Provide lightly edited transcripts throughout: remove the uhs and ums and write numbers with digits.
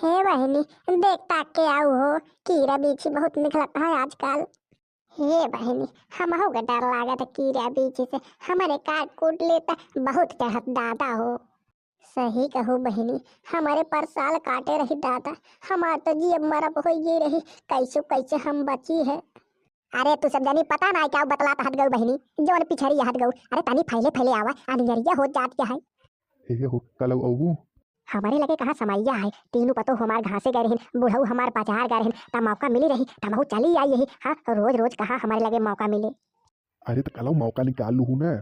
हे बहिनी, देख ताक के आऊ हो, कीड़ा बीछी बहुत निकलता है आजकल। हे बहिनी, हमहू के डर लागत है कीड़ा बीछी से, हमारे काट कूट लेता बहुत चढ़त दादा हो। सही कहू बहिनी, हमारे पर साल काटे रही दादा, हमार तो जी अब मरब हो गई रही, कैसे कैसे हम बची है। अरे तू सब जानी पता ना क्या बतलाता हट गऊ बहिनी, जौन पिछड़ी हट गऊ। अरे तनी फैले फैले आवा, अनियरिया हो जात क्या है। हे हो कल अबू। हमारे लगे कहाँ समैया है, तीनों पतो हमार घासे गए रहिन, बुढ़ऊ हमार बाजार गए रहिन, त मौका मिली रही तमहू चली आई यही। हाँ, रोज रोज कहाँ हमारे लगे मौका मिले। अरे तो कल मौका निकाल लूँ ना।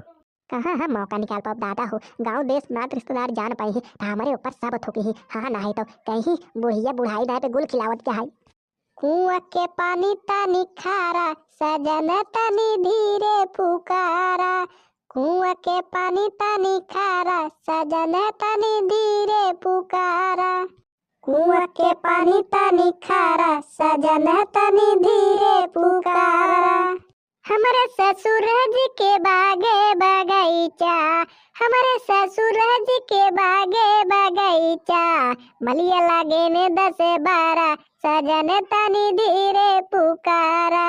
कहाँ हम मौका निकाल पाओ दादा हो, गांव देश नात रिश्तेदार जान पाई है तो हमारे ऊपर सब थोकी ही। हाँ ना है तो कहीं बुढ़िया बुढ़ाई दाए पे गुल खिलावत क्या है। कुआं के पानी तनी खारा, सजन तनी धीरे पुकारा। कुआं के पानी तनी खारा, सजन तनी धीरे पुकारा। कुआं के पानी तनी खारा, सजन तनी धीरे पुकारा। हमारे ससुर जी के बागे बगीचा, हमारे ससुर जी के बागे बगीचा, मलिया लागे ने 10-12, सजन तनी धीरे पुकारा।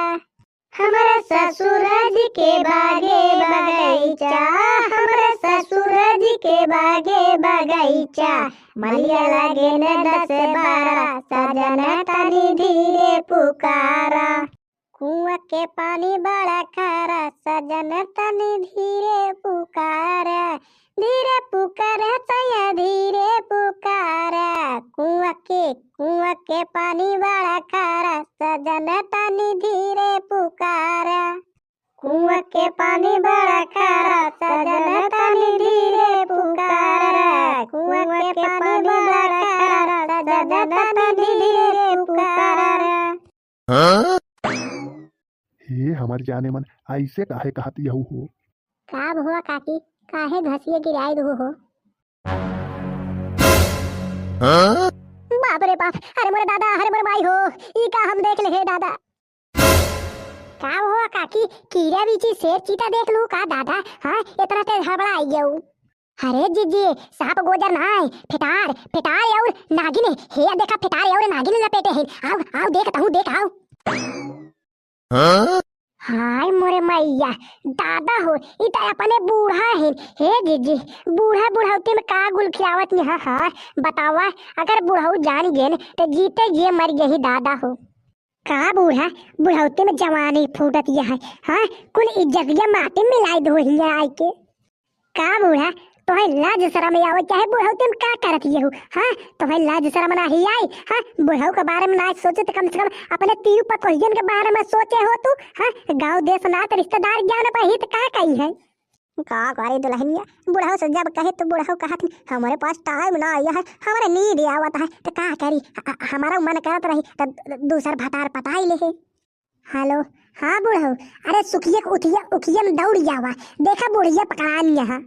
हमारे ससुर जी के बागे बगीचा, हमारे ससुर जी के बागे बगीचा, मलिया लागे ने 10-12, सजन तनी धीरे पुकारा। कुआं के पानी बड़ा खारा, सजन तनी धीरे पुकारा। धीरे पुकारा सैया धीरे पुकारा। कुआं के पानी बड़ा खारा, सजन तनी धीरे पुकारा। कुआं के पानी बड़ा खारा, सजन तनी धीरे पुकारा। कुआं के पानी बड़ा खारा, सजन तनी धीरे पुकारा। हे हमार जाने मन, ऐसे काहे कहती हूँ हो? का हुआ काकी, काहे घसिए गिराई दो हो? बाप रे बाप, अरे मोरे दादा, अरे मोरे माई हो, ई का हम देख ले हे दादा। का हुआ काकी, कीड़ा बीची शेर चीता देख लू का दादा? हाँ इतना तेज हड़बड़ा आई गयो। अरे जीजी, सांप गोजर नाय, फिटार फिटार और नागिन, हे देखा फिटार और नागिन लपेटे हैं। आओ आओ देखता हूँ, देख आओ। हाय मोरे मैया, दादा हो, ई त अपने बूढ़ा है। हे जीजी, बूढ़ा बुढ़ौती में का गुल खिलावत नहीं। हाँ हाँ बतावा, अगर बुढ़ऊ जान गेन तो जीते जे मर गई दादा हो। का बूढ़ा बुढ़ौती में जवानी फूटत यह है। हाँ कुल इज्जतिया माटी मिलाई दो हिया आई के। का बूढ़ा तोहे लाज शरम आवे चाहे बुढ़ौती में का करत ये हो? हाँ तोहे लाज शरम ना ही आई। हाँ बुढ़ऊ के बारे में ना सोचे तो कम से कम अपने तीर पतोहियन के बारे में सोचे हो तू। हाँ गांव देश नात रिश्तेदार ज्ञान पर हित का कही है। का करे दुल्हनिया, बुढ़ऊ से जब कहे तो बुढ़ऊ कहत हमारे पास टाइम ना आया है, हमारे नींद आवत है, तो का करी, हमारा मन करत रही तो दूसर भतार पताई ले। हेलो हाँ बुढ़ऊ, अरे सुखिया उठिया उखिया में दौड़ जावा, देखा बुढ़िया पकड़ानी यहाँ।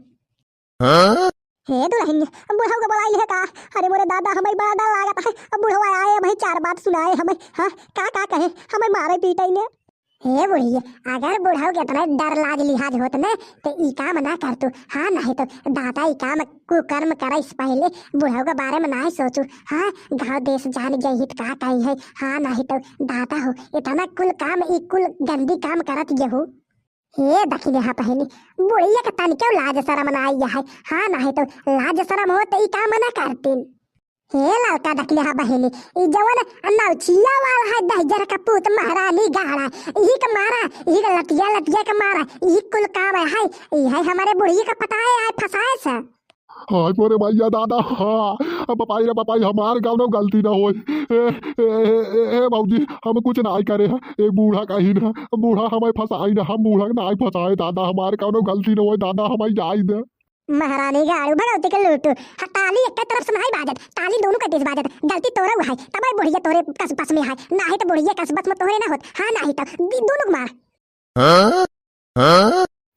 हे दुल्हनिया, बुढ़ऊ के बुलाई है का? अरे मोरे दादा, हमें बड़ा डर लागत है। अब बुढ़ऊ आए हमें चार बात सुनाए हमें। हाँ का का कहे, हमें मारे पीटे ने। हे बुढ़िया, अगर बुढ़ऊ के इतना डर लाज लिहाज होत ने तो ई काम ना कर तू। हाँ नहीं तो दादा ई काम कुकर्म करे से पहले बुढ़ऊ के बारे में ना सोचू। हाँ गाँव देश जान गई का कही है। हाँ नहीं तो दादा हो, इतना कुल काम ई कुल गंदी काम करत गेहूँ। हे दखिने हा पहली बुढ़िया के तनिको लाज शरम ना आई है। हाँ नहीं तो लाज शरम हो तो ई काम ना करतीन। हे लड़का दखिने हा बहनी, ई जवन नौचिया वाला है दहजर का पूत महारानी गाड़ा, यही का मारा, यही का लतिया लतिया का मारा, यही कुल काम है। ई है हमारे बुढ़िया का पता है आए फसाए से। हाय मोरे भैया दादा, हाँ अब बपाई रे बपाई, हमार गाँव ना गलती ना हो। ए ए ए बाबूजी, हम कुछ ना करे है, एक बूढ़ा कहीं ना, बूढ़ा हमें फसाई ना, हम बूढ़ा ना फसाए दादा, हमारे गाँव गलती ना हो दादा, हमें जाई दे। महारानी गाड़ू भगवती के लूटू, हाँ ताली एक तरफ से नहीं बाजत, ताली दोनों के तेज बाजत, गलती तोरे है तब बुढ़िया तोरे कस बस में है, ना ही तो बुढ़िया कस बस में तोरे ना होत। हाँ नहीं तो दोनों मार।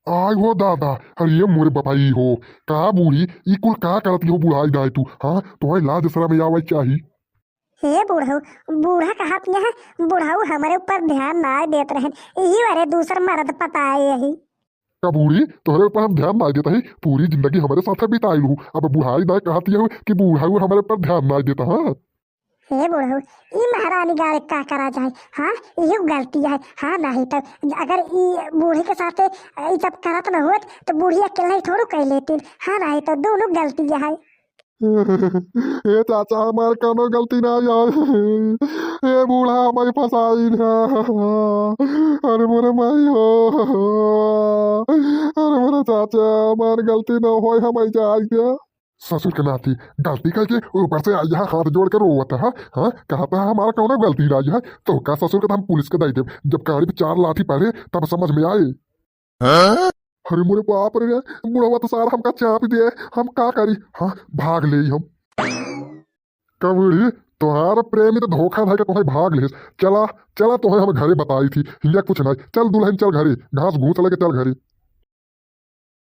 आय हो दादा, अरे मोरे बपाई हो, का बूढ़ी ई कुल का करत हो बुढ़ाई दाई तू? हाँ तोहे लाज शरम आवे चाही। हे बूढ़ऊ, बूढ़ा कहत यहाँ बुढ़ऊ हमारे ऊपर ध्यान ना देत रहे, यही वारे दूसर मर्द पता है यही। का बूढ़ी तोहरे ऊपर हम ध्यान ना देता ही, पूरी जिंदगी हमारे साथ बिताई लू, अब बुढ़ाई दाई कहती हो कि बूढ़ाऊ हमारे ऊपर ध्यान ना देता। हाँ हे बुढ़ऊ, ई महारानी गाड़े का करा जाए? हाँ, इहो गलती है। हाँ, नहीं तो अगर ई बूढ़ी के साथे ई सब करत न होत तो बूढ़ी अकेले ही थोड़ू कह लेती। हाँ, नहीं तो दोनों गलती है। ए चाचा, हमार कोनो गलती ना यार। ए बूढ़ा हमारी फसाई ना। अरे मोरे माई हो, अरे मोरे चाचा, हमार गलती ना होय, हम जाए। ससुर के नाती गलती करके ऊपर से आई यहाँ हाथ जोड़ कर रोवत है। हाँ, कहता है हमारा कौनो गलती नहीं है। तो का ससुर के तो हम पुलिस के दे देब, जब गाड़ी पे चार लाठी पड़े तब समझ में आए। अरे मोरे बाप रे, बुढ़वा तो सारा हमका चाप दिए, हम का करी? हाँ, भाग ले हम। कबूरी तुम्हारा प्रेमी तो धोखा था कि तुम्हें भाग ले। चला चला, तुम्हें हम घरे बताई थी, हिया कुछ नहीं। चल दुल्हन, चल घरे, घास घूस लेके चल घरे।